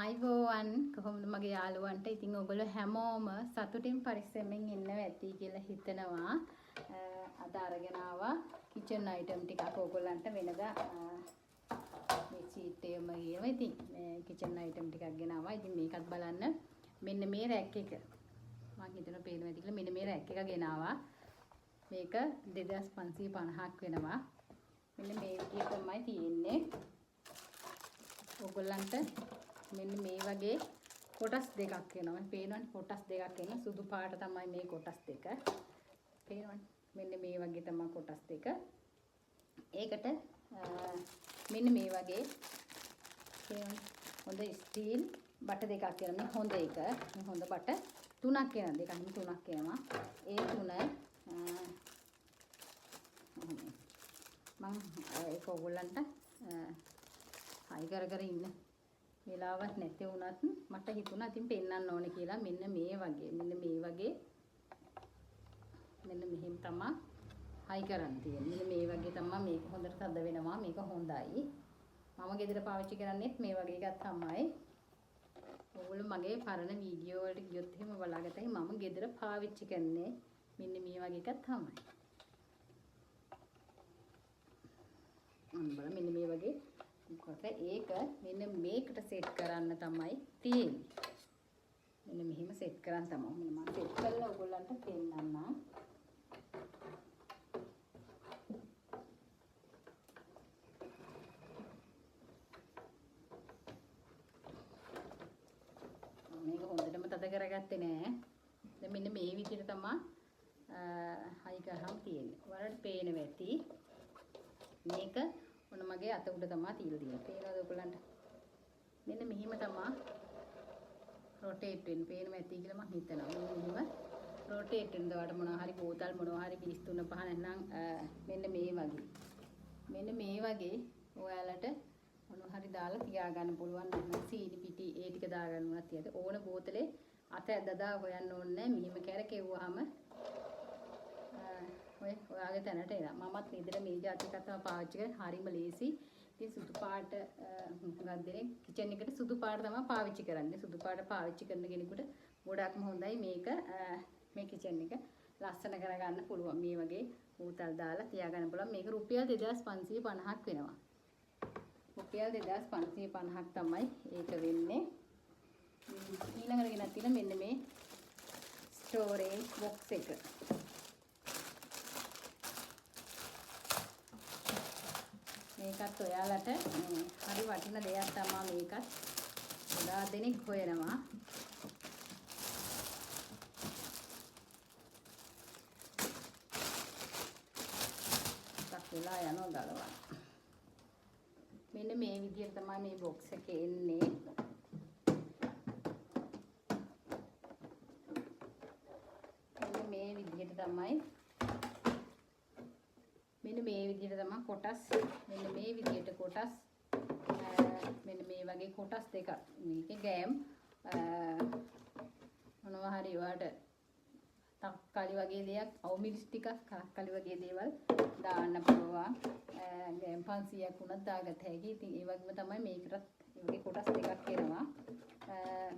ආයිබෝවන් කොහොමද මගේ යාළුවන්ට? ඉතින් ඔයගොල්ලෝ හැමෝම සතුටින් පරිස්සමෙන් ඉන්නව ඇති කියලා හිතනවා. අද අරගෙන ආවා කිචන් අයිටම් ටිකක් ඔයගොල්ලන්ට වෙනදා මේ සීට් එකම ගියම ඉතින් මේ කිචන් අයිටම් ටිකක් ගෙනාවා. ඉතින් මේකත් බලන්න. මෙන්න මේ රැක් එක. මං හිතනවා පේනවා ඇති කියලා. මෙන්න මේ රැක් එක ගෙනාවා. මේක 2550ක් වෙනවා. මෙන්න මේ විදිය තමයි තියෙන්නේ. ඔයගොල්ලන්ට මෙන්න මේ වගේ කොටස් දෙකක් එනවා. පේනවනේ කොටස් දෙකක් එනවා. සුදු පාට තමයි මේ කොටස් දෙක. පේනවනේ මෙන්න මේ වගේ තමයි කොටස් දෙක. ඒකට මෙන්න මේ වගේ පේනවනේ හොඳ ස්ටීල් බට දෙකක් එනවා. මේ හොඳ එක. මේ හොඳ බට තුනක් එනවා. දෙකක් නෙමෙයි තුනක් එනවා. ඒ තුන මං ඒක ඔයගොල්ලන්ට හයි කර කර ඉන්න වෙලාවක් නැති වුණත් මට හිතුණා ඉතින් පෙන්වන්න ඕනේ කියලා. මෙන්න මේ වගේ මෙන්න මේ වගේ මෙන්න මෙහෙම තමා හයි කරන් තියෙන්නේ. මෙන්න මේ වගේ තමා මේක හොඳට තද වෙනවා. මේක හොඳයි. මම ගෙදර පාවිච්චි කරන්නේත් මේ වගේ එකක් තමයි. ඔයගොල්ලෝ මගේ පරණ වීඩියෝ වලට ගියොත් එහෙම බලාගතයි මම ගෙදර පාවිච්චි කරන්නේ මෙන්න මේ වගේ එකක් තමයි. අන්න බලන්න මෙන්න මේ වගේ මොකද ඒක මෙන්න මේකට සෙට් කරන්න තමයි තියෙන්නේ. මෙන්න මෙහෙම සෙට් කරන් තමයි. මෙන්න මම සෙට් කරලා ඔයගොල්ලන්ට පෙන්නන්නම්. මේක හොඳටම තද කරගත්තේ නෑ. දැන් මෙන්න මේ විදිහට තමයි හයි කරාම තියෙන්නේ. ඔයාලට පේනවා ඇති. මේක ඔන්න මගේ අත උඩ තමා තියලා තියෙන්නේ. පේනවද ඔයගොල්ලන්ට? මෙන්න මෙහිම තමා රොටේට් වෙන්නේ. පේනවා ඇති කියලා මං හිතනවා. මෙන්න මෙහිම රොටේට් වෙන දවට මොනවා හරි බෝතල් මොනවා හරි පිස් තුන පහ නැත්නම් මෙන්න මේ වගේ. මෙන්න මේ වගේ ඔයාලට මොනවා හරි දාලා තියාගන්න පුළුවන්. නැත්නම් සීනි පිටි ඒ ටික දාගන්න උනත් තියද ඕන බෝතලේ අත ඇදදා හොයන්න ඕනේ නෑ. මෙහිම කැරකෙව්වහම ඔය ඔයාගේ තැනට එනවා. මමත් ගෙදර මේ ජාති එකක් තමයි පාවිච්චි කරන්නේ. හරිම ලේසි. ඉතින් සුදු පාට හුඟක් දෙනෙක් කිචන් එකට සුදු පාට තමයි පාවිච්චි කරන්නේ. සුදු පාට පාවිච්චි කරන කෙනෙකුට ගොඩක්ම හොඳයි මේක මේ කිචන් එක ලස්සන කරගන්න පුළුවන්. මේ වගේ බෝතල් දාලා තියාගන්න පුළුවන්. මේක රුපියල් 2550ක් වෙනවා. රුපියල් 2550ක් තමයි ඒක වෙන්නේ. ඊළඟට ගෙනත් තියෙන මෙන්න මේ ස්ටෝරේජ් බොක්ස් එක. මේකත් ඔයාලට හරි වටින දෙයක් තමා. මේකත් ගොඩාක් දෙනෙක් හොයනවා. ටිකක් වෙලා යනවා ගලවන්න. මෙන්න මේ විදිහට තමයි මේ බොක්ස් එකේ එන්නේ. මෙන්න මේ විදිහට තමයි මෙන්න මේ විදිහට තමයි කොටස් මෙන්න මේ විදිහට කොටස් මෙන්න මේ වගේ කොටස් දෙකක්. මේකේ ගෑම් මොනවා හරි ඔයාලට තක්කාලි වගේ දෙයක්, අවු මිරිස් ටිකක්, තක්කාලි වගේ දේවල් දාන්න පුළුවන්. ගෑම් 500ක් වුණත් දාගත හැකි. ඉතින් ඒ වගේම තමයි මේකටත් ඒ වගේ කොටස් දෙකක් එනවා.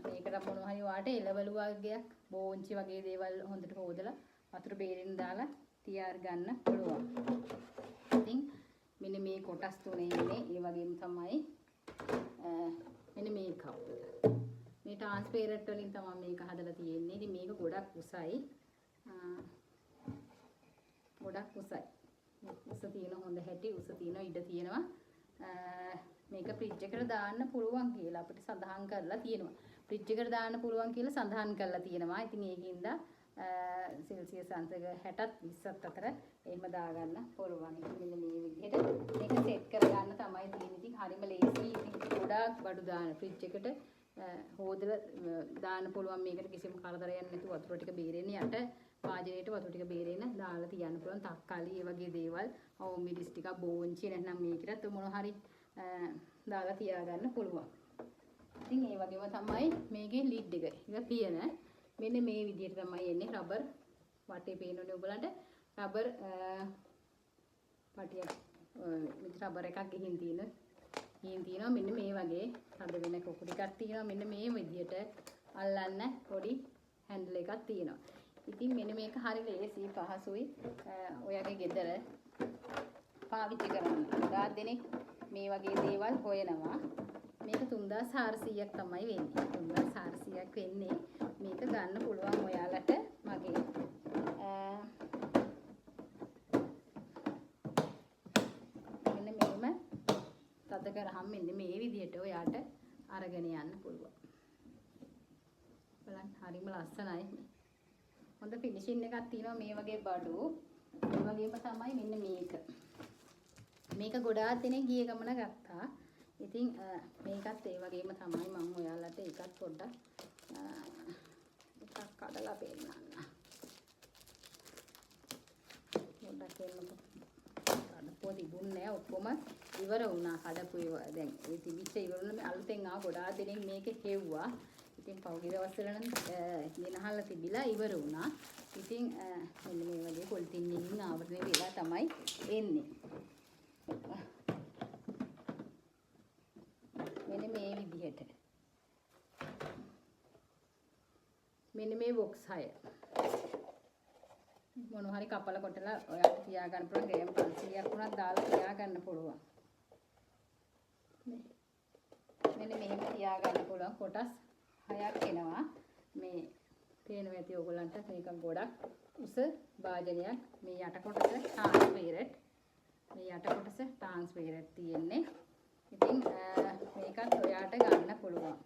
මේකට මොනවා හරි ඔයාලට එළවලු වගේක්, බෝංචි වගේ දේවල් හොඳට හොදලා වතුර බේරෙන්න දාලා තියා ගන්න පුළුවන්. ඉතින් මෙන්න මේ කොටස් තුනේ ඉන්නේ. ඒ වගේම තමයි මෙන්න මේ කප් එක. මේ ට්‍රාන්ස්පේරන්ට් වලින් තමයි මේක හදලා තියෙන්නේ. ඉතින් මේක ගොඩක් උසයි. ගොඩක් උසයි. උස තියෙන හොඳ හැටි, උස තියෙන ඉඩ තියෙනවා. මේක ෆ්‍රිජ් එකට දාන්න පුළුවන් කියලා අපිට සඳහන් කරලා තියෙනවා. ෆ්‍රිජ් එකට දාන්න පුළුවන් කියලා සඳහන් කරලා තියෙනවා. ඉතින් ඒකින්ද සෙල්සියස් අංශක 60ත් 20ත් අතර එහෙම දාගන්න පුළුවන්. ඉතින් මෙන්න මේ විදිහට මේක සෙට් කරගන්න තමයි තියෙන්නේ. ඉතින් හරිම ලේසියි. ඉතින් ගොඩාක් බඩු දාන ෆ්‍රිජ් එකට හොදලා දාන්න පුළුවන්. මේකට කිසිම කරදරයක් නැතුව වතුර ටික බේරෙන්න යට වාජනේට වතුර ටික බේරෙන්න දාලා තියන්න පුළුවන්. තක්කාලි ඒ වගේ දේවල්, අවු මිරිස් ටිකක්, බෝංචි නැත්නම් මේකටත් මොන හරි දාලා තියාගන්න පුළුවන්. ඉතින් ඒ වගේම තමයි මේකේ ලිඩ් එක. ඒක පියන මෙන්න මේ විදිහට තමයි එන්නේ. රබර් වටේ පේනවනේ ඔයගලන්ට. රබර් පටියක්, මේ රබර් එකක් ගිහින් තියෙන ගිහින් තියෙනවා. මෙන්න මේ වගේ තද වෙන කොකු ටිකක් තියෙනවා. මෙන්න මේ විදිහට අල්ලන්න පොඩි හැන්ඩල් එකක් තියෙනවා. ඉතින් මෙන්න මේක හරි ලේසි පහසුයි ඔයාගේ ගෙදර පාවිච්චි කරන්න. ගොඩාක් දෙනෙක් මේ වගේ දේවල් හොයනවා. මේක 3400ක් තමයි වෙන්නේ. 3400ක් වෙන්නේ. මේක ගන්න පුළුවන් ඔයාලට මගේ මෙන්න මෙහෙම තද කරාම මෙන්න මේ විදිහට ඔයාට අරගෙන යන්න පුළුවන්. බලන්න හරිම ලස්සනයි. හොඳ ෆිනිෂින් එකක් තියෙනවා මේ වගේ බඩු. ඒ වගේම තමයි මෙන්න මේක. මේක ගොඩාක් දෙනෙක් ගිය ගමන ගත්තා. ඉතින් මේකත් ඒ වගේම තමයි. මම ඔයාලට ඒකත් පොඩ්ඩක් එකක් කඩලා පෙන්නන්න. පොඩ්ඩක් එන්නකෝ. කඩපුව තිබුණේ නෑ, ඔක්කොම ඉවර වුණා. කඩපු ඒවා දැන් ඒ තිබිච්ච ඉවර වුණා. මේ අලුතෙන් ආව ගොඩාක් දෙනෙක් මේකේ හෙව්වා. ඉතින් පහුගිය දවස්වල නම් ගෙනහල්ලා තිබිලා ඉවර වුණා. ඉතින් මෙන්න මේ වගේ පොලිතින් වලින් ආවරණය වෙලා තමයි එන්නේ. මෙන්න මේ විදිහට. මෙන්න මේ බොක්ස් 6. මොන හරි කපල කොටලා ඔයාලට තියාගන්න පුළුවන්. ග්‍රෑම් 500ක් වුණත් දාලා තියාගන්න පුළුවන්. මෙන්න මෙහෙම තියාගන්න පුළුවන්. කොටස් 6ක් එනවා. මේ පේනවා ඇති ඕගොල්ලන්ට. මේක ගොඩක් උස භාජනයක්. මේ යට කොටස ට්‍රාන්ස්පේරන්ට්. මේ යට කොටස ට්‍රාන්ස්පේරන්ට් තියෙන්නේ. ඉතින් මේකත් ඔයාට ගන්න පුළුවන්.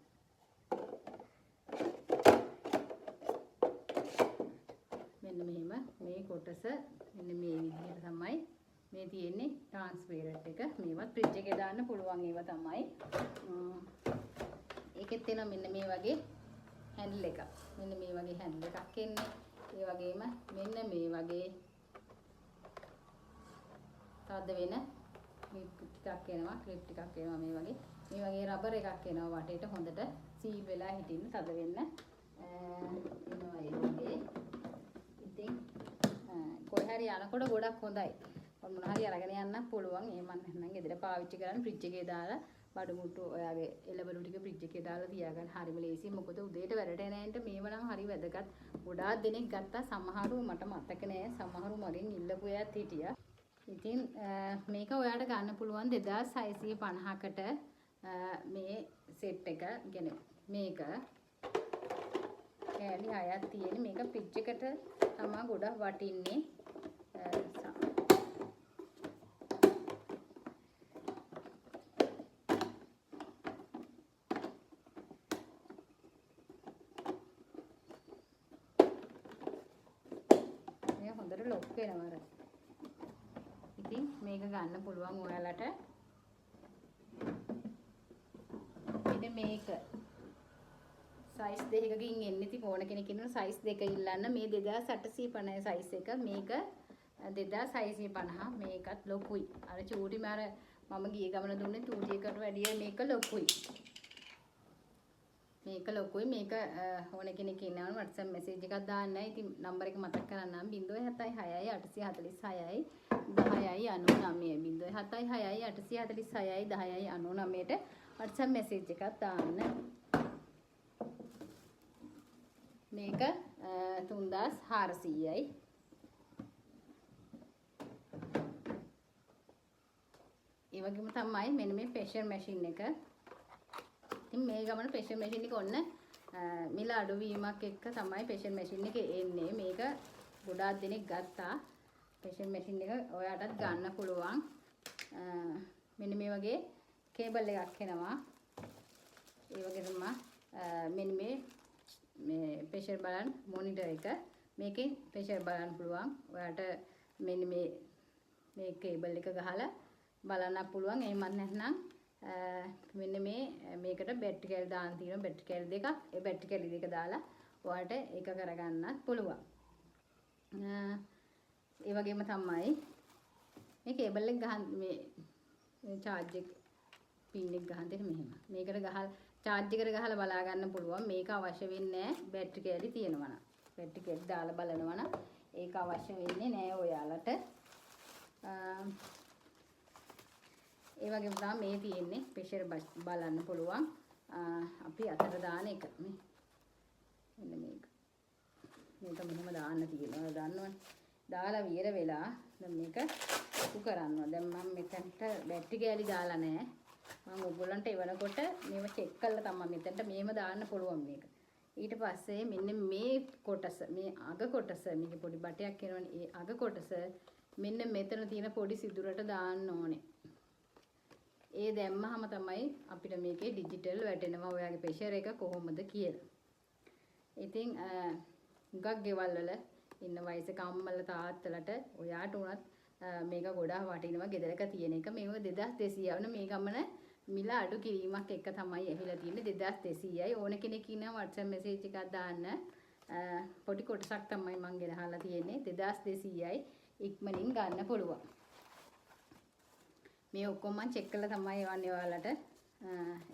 මෙන්න මෙහෙම මේ කොටස මෙන්න මේ විදිහට තමයි මේ තියෙන්නේ ට්‍රාන්ස්පේරන්ට් එක. මේවත් ෆ්‍රිජ් එකේ දාන්න පුළුවන් ඒවා තමයි. ඒකෙත් එනවා මෙන්න මේ වගේ හැන්ඩල් එකක්. මෙන්න මේ වගේ හැන්ඩල් එකක් එන්නේ. ඒ වගේම මෙන්න මේ වගේ තද වෙන ක්ලිප් ටිකක් එනවා. ක්ලිප් ටිකක් එනවා මේ වගේ. මේ වගේ රබර් එකක් එනවා වටේට හොඳට සීල් වෙලා හිටින්න තද වෙන්න එනවා ඒ වගේ. ඉතින් කොහේ හරි යනකොට ගොඩක් හොඳයි. මොන හරි අරගෙන යන්න පුළුවන්. එහෙම නැත්නම් ගෙදර පාවිච්චි කරන්න ෆ්‍රිජ් එකේ දාලා බඩු මුට්ටු ඔයාගේ එළවලු ටික ෆ්‍රිජ් එකේ දාලා තියාගන්න හරිම ලේසියි. මොකද උදේට වැඩට එන අයට මේව නම් හරි වැදගත්. ගොඩාක් දෙනෙක් ගත්තා. සමහරව මට මතක නෑ. සමහරව මගෙන් ඉල්ලපු අයත් හිටියා. ඉතින් මේක ඔයාට ගන්න පුළුවන් 2650කට මේ සෙට් එක. මේක කෑලි 6ක් තියෙන. මේක ෆ්‍රිජ් එකට තමා ගොඩක් වටින්නේ. මේ හොඳට ලොක් වෙනවා අර. ඉතින් මේක ගන්න පුළුවන් ඔයාලට. මෙන්න මේක සයිස් දෙකකින් එන්නේ. ඉතින් ඕන කෙනෙක් ඉන්නවා සයිස් දෙක ඉල්ලන්න. මේ 2850 සයිස් එක. මේක 2650. මේකත් ලොකුයි. අර චූටිම අර මම ගිය ගමන දුන්නේ චූටි එකට වැඩිය මේක ලොකුයි. මේක ලොකුයි. මේක ඕන කෙනෙක් ඉන්නවා නම් WhatsApp message එකක් දාන්න. ඉතින් නම්බර් එක මතක් කරන්නම්. බිංදුවයි හතයි හයයි අටසිය හතලිස් හයයි දහයයි අනූ නවයයි. බිංදුවයි හතයි හයයි අටසිය හතලිස් හයයි දහයයි අනූ නවයට WhatsApp message එකක් දාන්න. මේක 3400යි. ඒ වගේම තමයි මෙන්න මේ ප්‍රෙෂර් මැෂින් එක. ඉතින් මේ ගමන ප්‍රෙෂර් මැෂින් එක ඔන්න මිල අඩුවීමක් එක්ක තමයි ප්‍රෙෂර් මැෂින් එක එන්නේ. මේක ගොඩාක් දෙනෙක් ගත්තා. ප්‍රෙෂර් මැෂින් එක ඔයාටත් ගන්න පුළුවන්. මෙන්න මේ වගේ කේබල් එකක් එනවා. ඒ වගේ තමයි මෙන්න මේ ප්‍රෙෂර් බලන් මොනිටර් එක. මේකෙන් ප්‍රෙෂර් බලන්න පුළුවන්. ඔයාට මෙන්න මේ කේබල් එක ගහලා බලන්න පුළුවන්. එහෙමත් නැත්නම් මෙන්න මේකට බැටරි කෑලි දාන්න තියෙනවා. බැටරි කෑලි දෙකක්. ඒ බැටරි කෑලි දෙක දාලා ඔයාට ඒක කරගන්නත් පුළුවන්. ඒ වගේම තමයි මේ කේබල් එක ගහන් මේ චාර්ජ් එක පින් එක ගහන් දෙන මෙහෙම. මේකට ගහලා චාර්ජ් එකට ගහලා බලා ගන්න පුළුවන්. මේක අවශ්‍ය වෙන්නේ නෑ බැටරි කෑලි තියෙනවා නම්. බැටරි කෑලි දාලා බලනවා නම් ඒක අවශ්‍ය වෙන්නේ නෑ ඔයාලට. ඒ වගේම තමයි මේ තියෙන්නේ ප්‍රෙෂර් බලන්න පුළුවන් අපි අතට දාන එක මේ. මෙන්න මේක. මේක මෙහෙම දාන්න තියෙනවා. ඔයාලා දන්නවනේ. දාලා වියර වෙලා දැන් මේක උ කරනවා. දැන් මම මෙතනට බැටරි කෑලි දාලා නෑ. මම ඔයගොල්ලන්ට එවනකොට මේව චෙක් කරලා තමයි මෙතනට මේව දාන්න පුළුවන් මේක. ඊට පස්සේ මෙන්න මේ කොටස, මේ අග කොටස, මේකේ පොඩි බටයක් එනවනේ. ඒ අග කොටස මෙන්න මෙතන තියෙන පොඩි සිදුරට දාන්න ඕනේ. ඒ දැම්මහම තමයි අපිට මේකේ ඩිජිටල් වැටෙනවා ඔයාගේ ප්‍රෙෂර් එක කොහොමද කියලා. ඉතින් හුඟක් ගෙවල් වල ඉන්න වයසක අම්මලා තාත්තලාට ඔයාට උනත් මේක ගොඩාක් වටිනවා ගෙදරක තියෙන එක. මේව 2200 වුණ මේ ගමන මිල අඩු කිරීමක් එක තමයි ඇවිල්ලා තියෙන්නේ 2200යි. ඕන කෙනෙක් ඉන්නවා WhatsApp message එකක් දාන්න. පොඩි කොටසක් තමයි මං ගෙනහලා තියෙන්නේ 2200යි. ඉක්මනින් ගන්න පුළුවන්. මේ ඔක්කොම මං චෙක් කරලා තමයි එවන්නේ ඔයාලට.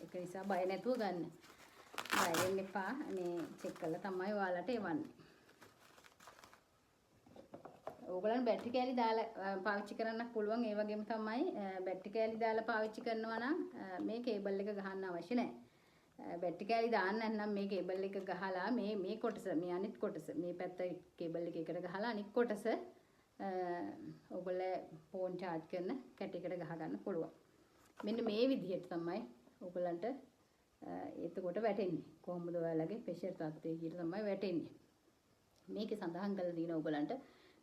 ඒක නිසා බය නැතුව ගන්න. බය වෙන්න එපා. මේ චෙක් කරලා තමයි ඔයාලට එවන්නේ. ඕගොල්ලන් බැටරි කෑලි දාලා පාවිච්චි කරන්නත් පුළුවන්. ඒ වගේම තමයි බැටරි කෑලි දාලා පාවිච්චි කරනවා නම් මේ කේබල් එක ගහන්න අවශ්‍ය නෑ. බැටරි කෑලි දාන්න නැත්නම් මේ කේබල් එක ගහලා මේ කොටස, මේ අනිත් කොටස, මේ පැත්ත කේබල් එක එකට ගහලා අනිත් කොටස ඔයගොල්ලෝ ෆෝන් චාර්ජ් කරන කැටයකට ගහ ගන්න පුළුවන්. මෙන්න මේ විදිහට තමයි ඔයගොල්ලන්ට එතකොට වැටෙන්නේ. කොහොමද ඔයාලගේ ප්‍රෙෂර් තත්ත්වය කියලා තමයි වැටෙන්නේ. මේකේ සඳහන් කරලා තියෙන ඔයගොල්ලන්ට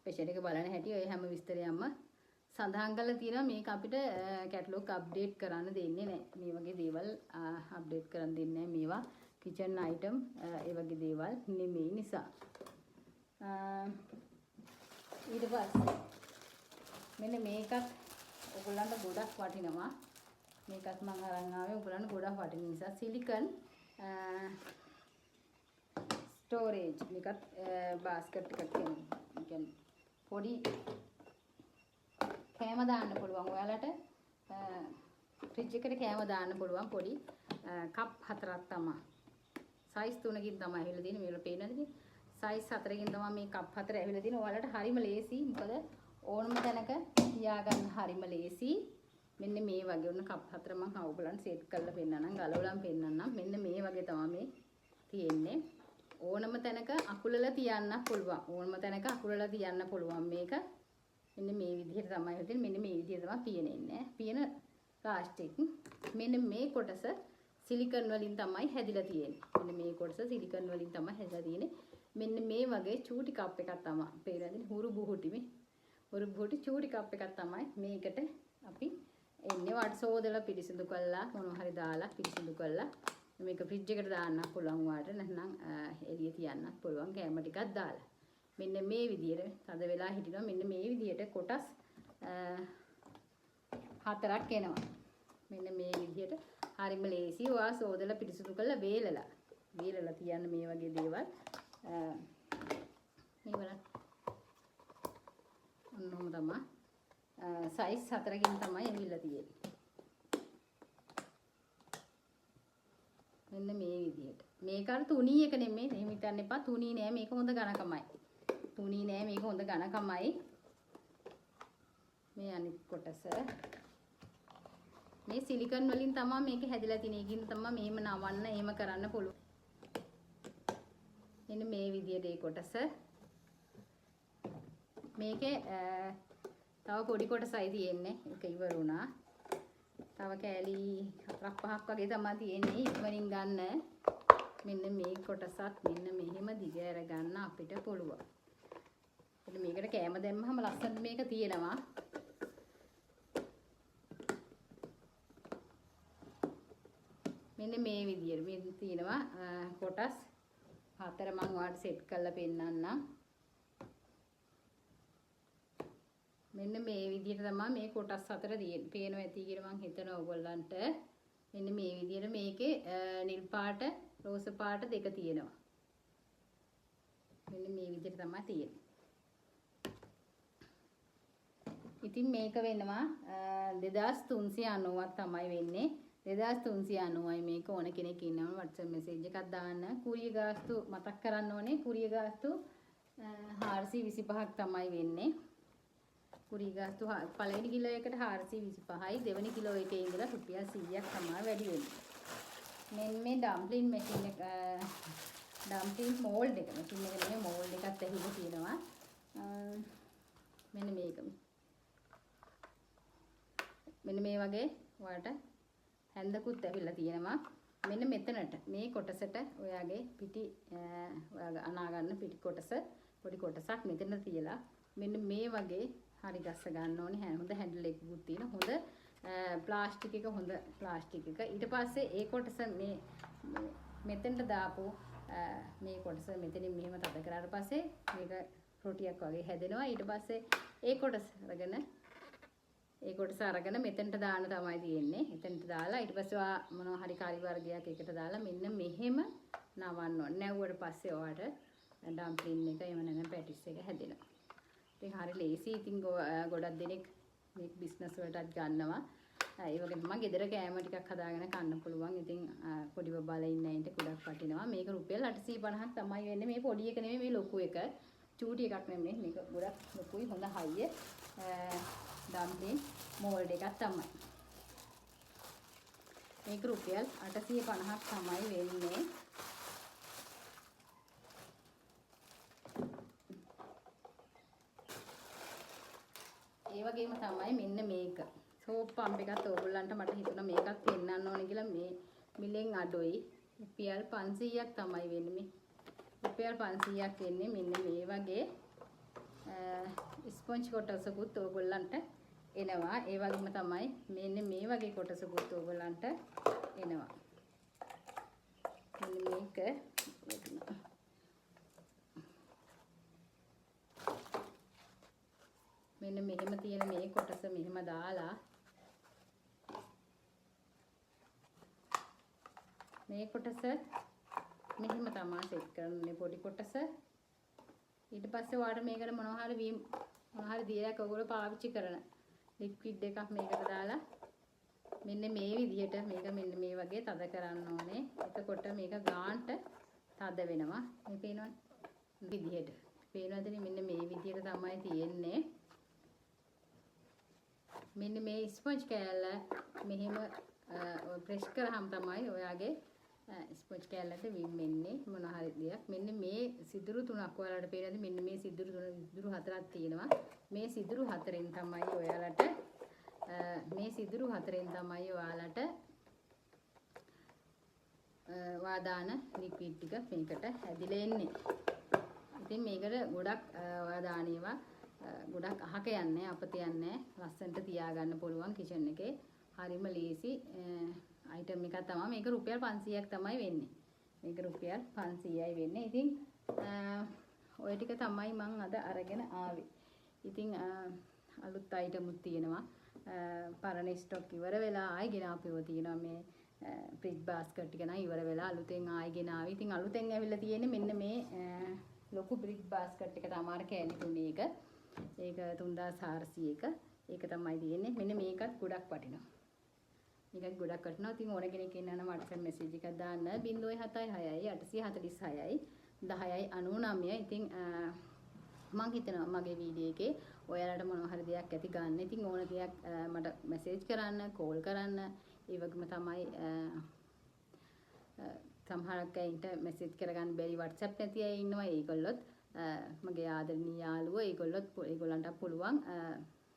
ප්‍රෙෂර් එක බලන හැටි ඔය හැම විස්තරයක්ම සඳහන් කරලා තියෙනවා. මේක අපිට කැටලොග් අප්ඩේට් කරන්න දෙන්නේ නැහැ. මේ වගේ දේවල් අප්ඩේට් කරන්න දෙන්නේ නැහැ. මේවා කිචන් අයිටම් ඒ වගේ දේවල් නෙමෙයි නිසා. ඊට පස්සේ මෙන්න මේකත් ඔයගොල්ලන්ට ගොඩක් වටිනවා. මේකත් මං අරන් ආවේ ඔයගොල්ලන්ට ගොඩක් වටින නිසා. සිලිකන් ස්ටෝරේජ් මේකත් බාස්කට් එකක් කියන්නේ. ඒ කියන්නේ පොඩි කෑම දාන්න පුළුවන් ඔයාලට. ෆ්‍රිජ් එකට කෑම දාන්න පුළුවන් පොඩි කප් හතරක් තමයි. සයිස් තුනකින් තමයි ඇවිල්ලා තියෙන්නේ. මේවල පේනවද ඉතින්? සයිස් හතරකින් තමයි මේ කප් හතර ඇවිල්ලා තියෙන්නේ. ඔයාලට හරිම ලේසි. මොකද ඕනම තැනක තියාගන්න හරිම ලේසි. මෙන්න මේ වගේ ඔන්න කප් හතර මං ඔයගොල්ලන්ට සෙට් කරලා පෙන්නන්නම්, ගලවලා පෙන්නන්නම්. මෙන්න මේ වගේ තමයි මේ තියෙන්නේ. ඕනම තැනක අකුලලා තියන්න පුළුවන්. ඕනම තැනක අකුලලා තියන්න පුළුවන් මේක. මෙන්න මේ විදිහට තමයි හදන්නේ. මෙන්න මේ විදිහට තමයි පියන එන්නේ. පියන ප්ලාස්ටික්. මෙන්න මේ කොටස සිලිකන් වලින් තමයි හැදිලා තියෙන්නේ. මෙන්න මේ කොටස සිලිකන් වලින් තමයි හැදිලා තියෙන්නේ. මෙන්න මේ වගේ චූටි කප් එකක් තමයි. පේනවද? හුරු බුහුටි මේ. හුරු බුහුටි චූටි කප් එකක් තමයි මේකට අපි එන්නේ. වට සෝදලා පිරිසිදු කරලා මොනවා හරි දාලා පිරිසිදු කරලා මේක ෆ්‍රිජ් එකට දාන්න පුළුවන් වාට. නැත්නම් එළිය තියන්නත් පුළුවන් කෑම ටිකක් දාලා. මෙන්න මේ විදියට තද වෙලා හිටිනවා. මෙන්න මේ විදියට කොටස් හතරක් එනවා. මෙන්න මේ විදියට හරිම ලේසි. ඔයා සෝදලා පිරිසිදු කරලා වේලලා තියන්න මේ වගේ දේවල්. මේ බලන්න. ඔන්න ඔහොම තමයි. සයිස් හතරකින් තමයි ඇවිල්ලා තියෙන්නේ. මෙන්න මේ විදිහට. මේක අර තුනී එක නෙමෙයි. එහෙම හිතන්න එපා. තුනී නෑ. මේක හොඳ ඝනකමයි. තුනී නෑ. මේක හොඳ ඝනකමයි. මේ අනිත් කොටස. මේ සිලිකන් වලින් තමයි මේක හැදිලා තියෙන්නේ. ඒකින් තමයි මෙහෙම නවන්න, එහෙම කරන්න පුළුවන්. මෙන්න මේ විදිහට ඒ කොටස. මේකේ තව පොඩි කොටසයි තියෙන්නේ. ඒක ඉවර වුණා. තව කෑලි හතරක් පහක් වගේ තමයි තියෙන්නේ. ඉක්මනින් ගන්න. මෙන්න මේ කොටසත් මෙන්න මෙහෙම දිග අරගන්න අපිට පුළුවන්. එතන මේකට කෑම දැම්මහම ලස්සනට මේක තියෙනවා. මෙන්න මේ විදියට මේ තියෙනවා කොටස් හතර මං ඔයාලට සෙට් කරලා පෙන්නන්නම්. මෙන්න මේ විදියට තමයි මේ කොටස් හතර තියෙන්නේ. පේනවා ඇති කියලා මං හිතනවා ඔයගොල්ලන්ට. මෙන්න මේ විදියට මේකේ නිල් පාට, රෝස පාට දෙක තියෙනවා. මෙන්න මේ විදියට තමයි තියෙන්නේ. ඉතින් මේක වෙනවා 2390ක් තමයි වෙන්නේ. 2390යි මේක. ඕන කෙනෙක් ඉන්නවනම් WhatsApp message එකක් දාන්න. කුරිය ගාස්තු මතක් කරන්න ඕනේ. කුරිය ගාස්තු 425ක් තමයි වෙන්නේ. කුරි ගාස්තු පළවෙනි කිලෝ එකට 425යි, දෙවෙනි කිලෝ එකේ ඉඳලා රුපියල් 100ක් තමයි වැඩි වෙන්නේ. මෙන්න මේ ඩම්ප්ලින් මැෂින් එක, ඩම්ප්ලින් මෝල්ඩ් එක, මැෂින් එක නෙමෙයි මෝල්ඩ් එකත් ඇහිලා තියෙනවා. මෙන්න මේක. මෙන්න මේ වගේ ඔයාලට හැන්දකුත් ඇවිල්ලා තියෙනවා. මෙන්න මෙතනට මේ කොටසට ඔයාගේ පිටි, ඔයාගේ අනා ගන්න පිටි කොටස පොඩි කොටසක් මෙතන තියලා මෙන්න මේ වගේ හරි ගස්ස ගන්න ඕනේ. හොඳ හැන්ඩල් එකකුත් තියෙන හොඳ ප්ලාස්ටික් එක, හොඳ ප්ලාස්ටික් එක. ඊට පස්සේ ඒ කොටස මේ මෙතනට දාපු මේ කොටස මෙතනින් මෙහෙම තද කරාට පස්සේ මේක රොටියක් වගේ හැදෙනවා. ඊට පස්සේ ඒ කොටස අරගෙන මෙතනට දාන්න තමයි තියෙන්නේ. එතනට දාලා ඊට පස්සේ ඔයා මොනවා හරි කරි වර්ගයක් එකට දාලා මෙන්න මෙහෙම නවන්න ඕනේ. නැව්වට පස්සේ ඔයාට ඩම්ප්ලින් එක එහෙම නැත්නම් පැටිස් එක හැදෙනවා. ඉතින් හරි ලේසි. ඉතින් ගොඩක් දෙනෙක් මේ බිස්නස් වලටත් ගන්නවා. ඒ වගේම මම ගෙදර කෑම ටිකක් හදාගෙන කන්න පුළුවන්. ඉතින් පොඩි බබාලා ඉන්න අයට ගොඩක් වටිනවා. මේක රුපියල් 850ක් තමයි වෙන්නේ. මේ පොඩි එක නෙමෙයි, මේ ලොකු එක. චූටි එකක් නෙමෙයි. මේක ගොඩක් ලොකුයි, හොඳ හයිය. ඩම්ප්ලින් මෝල්ඩ් එකක් තමයි. මේක රුපියල් 850ක් තමයි වෙන්නේ. ඒ වගේම තමයි මෙන්න මේක. සෝප් පම්ප් එකත් ඕගොල්ලන්ට මට හිතුණා මේකත් පෙන්නන්න ඕනේ කියලා. මේ මිලෙන් අඩුයි. රුපියල් 500ක් තමයි වෙන්නේ මේ. රුපියල් 500ක් වෙන්නේ මෙන්න මේ වගේ ස්පොන්ජ් කොටසකුත් ඕගොල්ලන්ට එනවා. ඒ වගේම තමයි මෙන්න මේ වගේ කොටසකුත් ඕගොල්ලන්ට එනවා. මෙන්න මේක වැටුණා. මෙන්න මෙහෙම තියෙන මේ කොටස මෙහෙම දාලා මේ කොටස මෙහෙම තමා සෙට් කරන්නේ පොඩි කොටස. ඊට පස්සේ ඔයාලට මේකට මොනවා හරි වීම් මොනවා හරි දියයක් ඔයගොල්ලෝ පාවිච්චි කරන ලික්විඩ් එකක් මේකට දාලා මෙන්න මේ විදිහට මේක මෙන්න මේ වගේ තද කරන්න ඕනේ. එතකොට මේක ගාන්ට තද වෙනවා. මේ පේනවනේ විදිහට. පේනවද මෙන්න මේ විදිහට තමයි තියෙන්නේ. මෙන්න මේ ස්පොන්ජ් කෑල්ල මෙහෙම ප්‍රෙස් කරාම තමයි ඔයාගේ ස්පොන්ජ් කෑල්ලට විම් වෙන්නේ මොන හරි දෙයක්. මෙන්න මේ සිදුරු තුනක් ඔයාලට පේනවද? මෙන්න මේ සිදුරු තුන, සිදුරු හතරක් තියෙනවා. මේ සිදුරු හතරෙන් තමයි ඔයාලට, මේ සිදුරු හතරෙන් තමයි ඔයාලට, වාදාන ලික්විඩ් ටික මේකට හැදිලා එන්නේ. ඉතින් මේකට ගොඩක්, ඔයා දාන ඒවා, ගොඩක් අහක යන්නේ, අපත යන්නේ, ලස්සනට තියාගන්න පුළුවන් කිචන් එකේ. හරිම ලේසි අයිටම් එකක් තමයි. මේක රුපියල් 500ක් තමයි වෙන්නේ. මේක රුපියල් 500යි වෙන්නේ. ඉතින් ඔය ටික තමයි මං අද අරගෙන ආවේ. ඉතින් අලුත් අයිටමුත් තියෙනවා. පරණ ස්ටොක් ඉවර වෙලා ආයි ගෙන ආපුව තියෙනවා. මේ ෆ්‍රිජ් බාස්කට් ටික නම් ඉවර වෙලා අලුතෙන් ආයි ගෙන ආවේ. ඉතින් අලුතෙන් ඇවිල්ලා තියෙන්නේ මෙන්න මේ ලොකු ෆ්‍රිජ් බාස්කට් එක තමයි අර කෑලි තුනේ එක. ඒක 3400 එක. ඒක තමයි තියෙන්නේ. මෙන්න මේකත් ගොඩක් වටිනවා. මේකත් ගොඩක් වටිනවා. ඉතින් ඕන කෙනෙක් ඉන්නා නම් WhatsApp message එකක් දාන්න. බිංදුවයි හතයි හයයි අටසිය හතලිස් හයයි දහයයි අනූනමය. ඉතින් මං හිතනවා මගේ වීඩියෝ එකේ ඔයාලට මොනවා හරි දෙයක් ඇති ගන්න. ඉතින් ඕන දෙයක් මට මැසේජ් කරන්න, කෝල් කරන්න. ඒ වගේම තමයි සමහරක් අයින්ට මැසේජ් කරගන්න බැරි WhatsApp නැති අය ඉන්නවා. ඒගොල්ලොත් මගේ ආදරණීය යාළුවෝ ඒගොල්ලොත් ඒගොල්ලන්ට පුළුවන්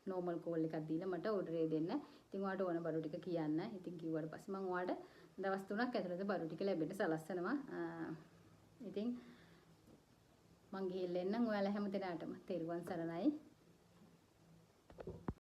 නෝමල් කෝල් එකක් දීලා මට ඕඩර් එක දෙන්න. ඉතින් ඔයාලට ඕන බඩු ටික කියන්න. ඉතින් කිව්වට පස්සේ මං ඔයාලට දවස් 3ක් ඇතුළත බඩු ටික ලැබෙන්න සලස්වනවා. ඉතින් මං ගිහිල්ලා එන්නම්. ඔයාලා හැම දෙනාටම තෙරුවන් සරණයි.